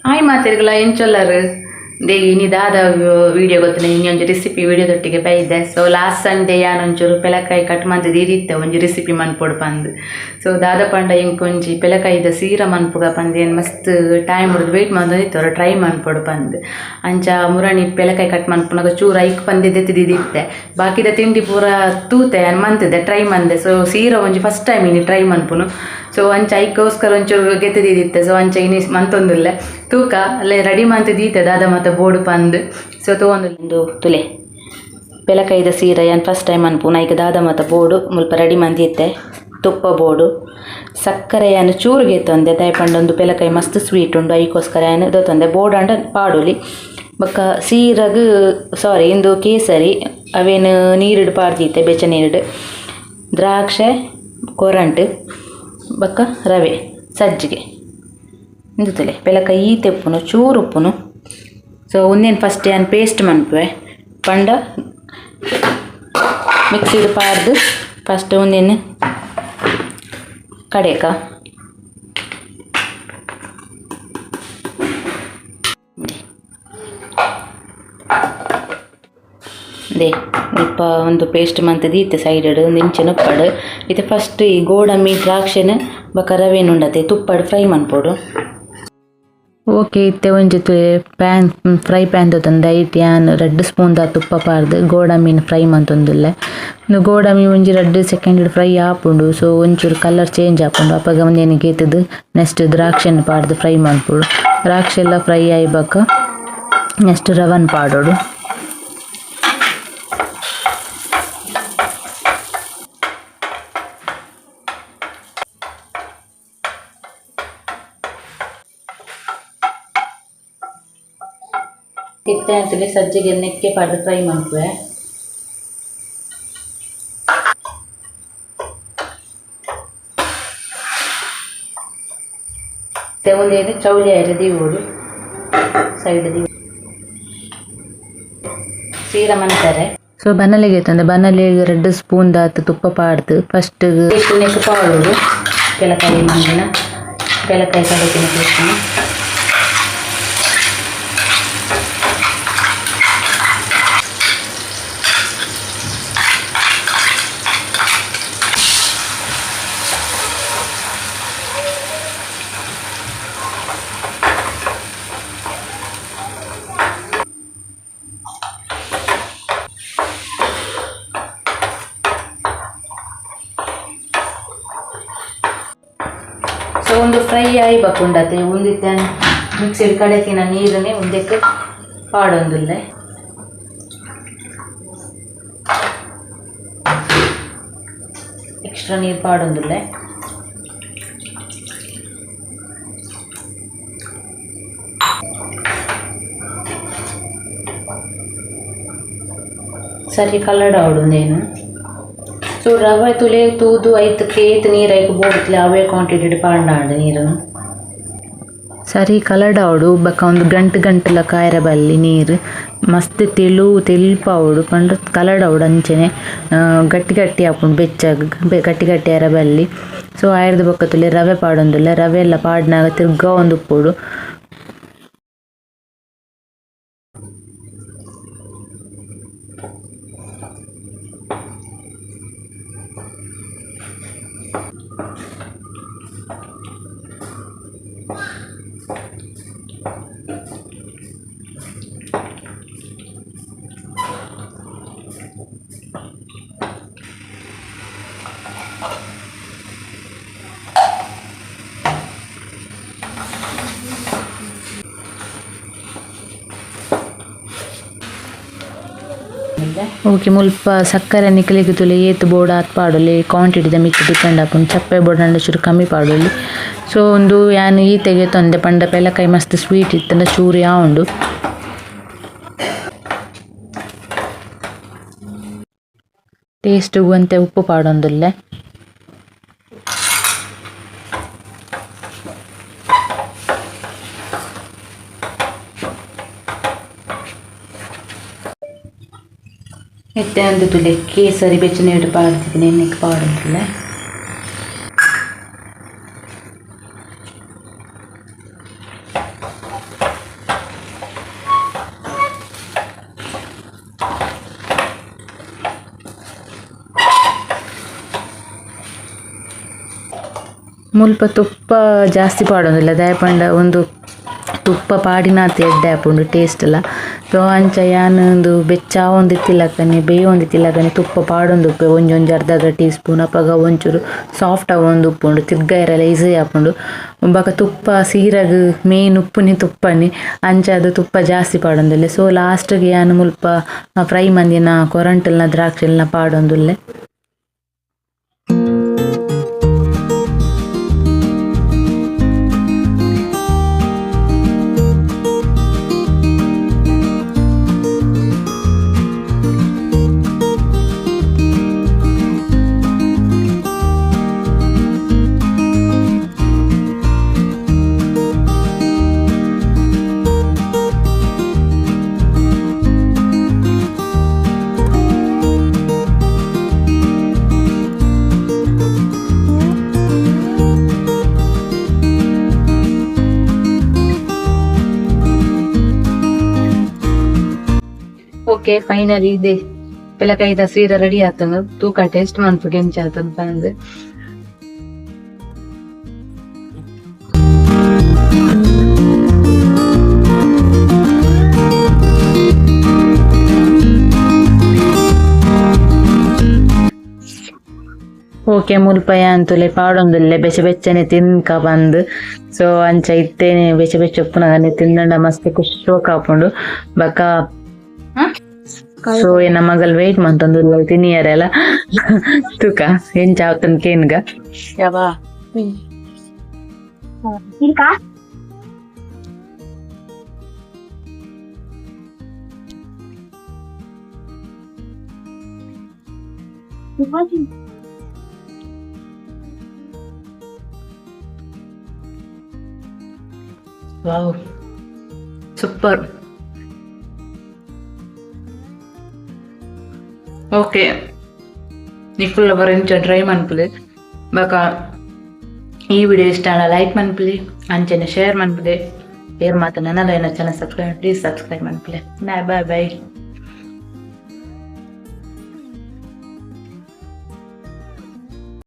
Hi ಮಾತೆರ್ಗಲ ಎಂಚೊಲ್ಲರು they ಇನಿ ದಾದ video ಗೊತ್ತಿನ ಇನಿ ಒಂಜಿ ರೆಸಿಪಿ ವೀಡಿಯೋದೊಟ್ಟಿಗೆ ಬೈದೆ. ಸೊ ಲಾಸ್ಟ್ ಸಂಡೇ ಯಾನ್ ಒಂಚೂರು ಪೆಲಕಾಯಿ ಕಟ್ ಮಂತ್ ದೀದಿತ್ತೆ ಒಂಜಿ ರೆಸಿಪಿ ಮನ್ಪೊಡು ಪಂದ್. ಸೊ ದಾದ ಪಂಡ ಇಂಕೊಂಜಿ ಪೆಲಕಾಯಿದ ಸೀರ ಮನ್ಪುಗ ಪಂದ್ ಏನ್ ಮಸ್ತ್ ಟೈಮ್ ಹುಡ್ದು ವೇಟ್ ಮಂತೊಂದಿತ್ತೆ ಟ್ರೈ ಮನ್ಪೊಡು ಪಂದ್. ಅಂಚ ಮುರಣಿ ಪೆಲಕಾಯಿ ಕಟ್ ಮನ್ಪುನಗ ಚೂರು ಐಕ್ ಪಂದ್ ದೆತ್ತಿ ದೀದಿತ್ತೆ. ಬಾಕಿದ ತಿಂಡಿ ಪೂರ ತೂತೆ ಯಾನ್ ಮಂತಿದ್ದೆ ಟ್ರೈ ಮಂದೆ. ಸೊ ಸೀರ ಒಂಜಿ ಫಸ್ಟ್ ಟೈಮ್ ಇನಿ ಟ್ರೈ ಮನ್ಪುನು. ಸೊ ಅಂಚ ಐಕ್ಕೋಸ್ಕರ ಒಂಚೂರು ಗೆತ್ತಿ ದೀದಿತ್ತೆ. ಸೊ ಅಂಚ ಇನಿ ಮಂತೊಂದುಲ್ಲೆ ತೂಕ ಅಲ್ಲೇ ರೆಡಿ ಮಂತ್ ದೀತೆ ದಾದ ಮಾತ ಬೋಡು ಪಂದ್. ಸೊ ತೂವೊಂದು ತುಲೆ ಪೆಲಕಾಯಿದ ಸೀರೆ ಯಾನ್ ಫಸ್ಟ್ ಟೈಮ್ ಅನ್ಪುನ ಐಕ್ ದಾದ ಮಾತ ಬೋಡು ಮುಲ್ಪ ರೆಡಿ ಮಂದಿತ್ತೆ. ತುಪ್ಪ ಬೋಡು ಸಕ್ಕರೆ ಯಾನ್ ಚೂರು ಗೆತ್ತೊಂದೆ ದಾಯೆ ಪಂಡ ಒಂದು ಪೆಲಕಾಯಿ ಮಸ್ತ್ ಸ್ವೀಟ್ ಉಂಡು ಐಕೋಸ್ಕರ ಯಾನ್ ದೊತ್ತೊಂದೆ ಬೋಡಾಂಡ ಪಾಡೊಲಿ. ಬೊಕ್ಕ ಸೀರಗ್ ಸಾರಿ ಇಂದು ಕೇಸರಿ ಅವೇನು ನೀರುಡು ಪಾಡ್ದಿತ್ತೆ ಬೆಚ್ಚ ನೀರುಡು ದ್ರಾಕ್ಷೆ ಕೊರಂಟು ಬೊಕ್ಕ ರವೆ ಸಜ್ಜಿಗೆ ಇಂದು ತುಲೆ ಪೆಲಕಾಯಿ ಈತೆ ಉಪ್ಪುನು ಚೂರು ಉಪ್ಪುನು. ಸೊ ಉಂದೆನ್ ಫಸ್ಟ್ ಯಾನ್ ಪೇಸ್ಟ್ ಮನ್ಪುವೆ ಪಂಡ ಮಿಕ್ಸಿಡ್ ಪಾಡ್ದು ಫಸ್ಟ್ ಉಂದೆನ್ ಕಡೆಕ they ಮುಲ್ಪ ಒಂದು ಪೇಸ್ಟ್ ಮಂತ್ ದೀತೆ ಸೈಡ್ ಒಂದು ಇಂಚಿನ ಉಪ್ಪಡು. ಇತ್ತೆ ಫಸ್ಟ್ ಈ ಗೋಡಂಬಿ ದ್ರಾಕ್ಷಿನ ಬೊಕ ರವೆನ್ ಉಂಡತೆ ತುಪ್ಪಡ್ ಫ್ರೈ ಮನ್ಪೊಡು. ಓಕೆ ಇತ್ತೆ ಒಂಜಿ ಪ್ಯಾನ್ ಫ್ರೈ ಪ್ಯಾನ್ ದೊತ್ತೊಂದು ಐಟ್ ಯಾನ್ ರಡ್ಡ್ ಸ್ಪೂನ್ ದ ತುಪ್ಪ ಪಾಡ್ದು ಗೋಡಂಬಿನ್ ಫ್ರೈ ಮಂತೊಂದುಲ್ಲೆ. ಉಂದು ಗೋಡಂಬಿ ಒಂಜಿ ರಡ್ಡ್ ಸೆಕೆಂಡ್ ಫ್ರೈ ಆಪುಂಡು. ಸೊ ಒಂಚೂರು ಕಲರ್ ಚೇಂಜ್ ಆಪುಂಡು. ಅಪಗ ಉಂದೆನ್ ಗೆತ್ತ್‌ದ್ ನೆಕ್ಸ್ಟ್ ದ್ರಾಕ್ಷಿನ್ ಪಾಡ್ದು ಫ್ರೈ ಮನ್ಪೊಡು. ದ್ರಾಕ್ಷಿ ಎಲ್ಲ ಫ್ರೈ ಆಯಿ ಬೊಕ ನೆಕ್ಸ್ಟ್ ರವನ್ ಪಾಡೊಡು. ಇತ್ತೆ ಅಂತಲೇ ಸಜ್ಜಿಗೆ ನೆಕ್ಕೆ ಪಾಡ್ದು ಫ್ರೈ ಮನ್ಪುವೆ. ಇತ್ತೆ ಉಂದೆನ್ ಚೌಲಿ ಆಯೆರೆ ದೀವೊಡು ಸೈಡ್ ದೀವೊಡು ಸೀರ ಮನ್ಪೆರೆ. ಸೊ ಬನಲೆಗೆ ತಂದೆ ಬನಲೆಗ್ ರಡ್ಡ್ ಸ್ಪೂನ್ ದಾತ್ ತುಪ್ಪ ಪಾಡ್ದು ಫಸ್ಟ್ ನೆಕ್ ಪಾಡೊಡು ಪೆಲಕಾಯಿ ಮಂದಿನ ಪೆಲಕಾಯಿ ಕಡೆತಿನ ಪೇಸ್ಟ್. ಸೊ ಒಂದು ಫ್ರೈ ಆಯಿ ಬಕ್ಕುಂಡತೆ ಉಂದಿತ್ತೆ ಮಿಕ್ಸಿಡ್ ಕಡೆತಿನ ನೀರನ್ನೇ ಉಂದೆಕ್ ಪಾಡೊಂದುಲ್ಲೆ. ಎಕ್ಸ್ಟ್ರಾ ನೀರು ಪಾಡೊಂದುಲ್ಲೆ. ಸರಿ ಕಲರ್ಡ್ ಆವೊಡು ಉಂದೇನು. ಸೊ ರವೆ ತುಲೆ ತೂದು ಐತ್ ಏತ್ ನೀರು ಐಕ್ ಬೋಡುತ್ಲೆ ಅವೇ ಕ್ವಾಂಟಿಟಿಡ್ ಪಾಡ್ಂಡ ನೀರುನು. ಸರಿ ಕಲರ್ಡ್ ಆವೊಡು ಬೊಕ ಉಂದು ಗಂಟು ಗಂಟುಲ ಕಾಯೆರೆ ಬಲ್ಲಿ ನೀರು ಮಸ್ತ್ ತೆಲು ತೆಲ್ಪು ಆವೊಡು ಪಂಡ ಕಲರ್ಡ್ ಆವೊಡು ಅಂಚನೆ ಗಟ್ಟಿ ಗಟ್ಟಿ ಆಪುಂಡು ಬೆಚ್ಚಗ್ ಗಟ್ಟಿ ಗಟ್ಟಿ ಆಯೆರೆ ಬಲ್ಲಿ. ಸೊ ಆಯೆರ್ದ್ ಬೊಕ್ಕ ತುಲೆ ರವೆ ಪಾಡೊಂದುಲ್ಲೆ ರವೆ ಎಲ್ಲ ಪಾಡ್ನಗ ತಿರ್ಗಾವೊಂದು ಉಪ್ಪೊಡು. ಓಕೆ ಮುಲ್ಪ ಸಕ್ಕರೆ ನಿಕಲೆಗ್ ತೂಲೆ ಏತ್ ಬೋಡಾತ್ ಪಾಡೊಲಿ ಕ್ವಾಂಟಿಟಿದ ಮಿತ್ತ್ ಡಿಪೆಂಡ್ ಆಪುಂಡು ಚಪ್ಪೆ ಬೋಡಾಂಡ ಚೂರು ಕಮ್ಮಿ ಪಾಡೊಲಿ. ಸೊ ಉಂದು ಯಾನ್ ಈತೆಗೆ ಗೆತೊಂದೆ ಪಂಡ ಪೆಲಕಾಯಿ ಮಸ್ತ್ ಸ್ವೀಟ್ ಇತ್ತ್ಂಡ ಚೂರು ಯಾವುಂಡು. ಟೇಸ್ಟ್ ಗ್ ಒಂತೆ ಉಪ್ಪು ಪಾಡೊಂದುಲ್ಲೆ. ಇತ್ತೆ ಉಂದು ತೂಲೆ ಕೇಸರಿ ಬೆಚ್ಚ ನೀರು ಪಾಡ್ದಿತ್ತಿನ ಎಣ್ಣೆಗ್ ಪಾಡೊಂದುಲ್ಲೆ. ಮುಲ್ಪ ತುಪ್ಪ ಜಾಸ್ತಿ ಪಾಡೊಂದಿಲ್ಲ ದಾಯೆ ಪಂಡ ಉಂದು ತುಪ್ಪ ಪಾಡಿನಾತ್ ಎಡ್ಡೆ ಆಪುಂಡು ಟೇಸ್ಟ್ ಲ. ಸೊ ಅಂಚ ಯಾನ್ ಉಂದು ಬೆಚ್ಚ ಆವೊಂದಿತ್ತಿಲಕನೆ ಬೇಯೊಂದಿತ್ತಿಲಕನೆ ತುಪ್ಪ ಪಾಡೊಂದುಪ್ಪೆ ಒಂಜೊಂಜಿ ಅರ್ಧ ಅರ್ಧ ಟೀ ಸ್ಪೂನ್ ಅಪಗ ಒಂಚೂರು ಸಾಫ್ಟ್ ಆವೊಂದುಪ್ಪುಂಡು ತಿರ್ಗಾಯೆರೆಲ ಈಸಿ ಆಪುಂಡು. ಬೊಕ ತುಪ್ಪ ಸೀರಗ್ ಮೇನ್ ಉಪ್ಪುನಿ ತುಪ್ಪನೆ ಅಂಚಾದ್ ತುಪ್ಪ ಜಾಸ್ತಿ ಪಾಡೊಂದುಲ್ಲೆ. ಸೊ ಲಾಸ್ಟ್ ಗ್ ಯಾನ್ ಮುಲ್ಪ ಫ್ರೈ ಮಂದಿನ ಕೊರಂಟಲ್ನ ದ್ರಾಕ್ಷಿಲ್ನ ಪಾಡೊಂದುಲ್ಲೆ. ಓಕೆ ಫೈನಲಿ ಇದೆ ಪೆಲಕಾಯಿದ ಸೀರೆ ರೆಡಿ ಆತಂದು ತೂಕ ಟೇಸ್ಟ್ ಮನ್ಪುಗೆ ಎಂಚ ಆತಂದ್ ಪಂದ್. ಓಕೆ ಮುಲ್ಪ ಯಾನ್ ಪಾಡೊಂದುಲ್ಲೆ ಬೆಚ್ಚ ಬೆಚ್ಚನೆ ತಿನ್ಕ ಪಂದ್. ಸೊ ಅಂಚ ಇತ್ತೇನೆ ಬೆಚ್ಚ ಬೆಚ್ಚ ಉಪ್ಪುನಗನೆ ತಿಂದಂಡ ಮಸ್ತ್ ಖುಷಿ ಶೋಕ್ ಆಪುಂಡು. ಬೊಕ ಸೊ ಎನ್ನ ಮಗಲ್ ವೇಟ್ ಮಂತೊಂದುಲ್ಲ ತಿನಿಯರೆಲ ತೂಕ ಎಂಚ ಆತನ್ ಕೇನ್ಗ. Wow super. Okay ನಿಕುಲ್ಲ ಬರಿಂಚ try ಮನ್ಪುಲೆ. ಬೊಕ ಈ ವಿಡಿಯೋ ಇಷ್ಟ ಆಂಡ ಲೈಕ್ ಮನ್ಪುಲೆ ಅಂಚನೆ ಶೇರ್ ಮನ್ಪುಲೆ. ಏರ್ ಮಾತ ನನಲ ಎನ್ನ channel subscribe please subscribe ಮನ್ಪುಲೆ. Bye bye boy.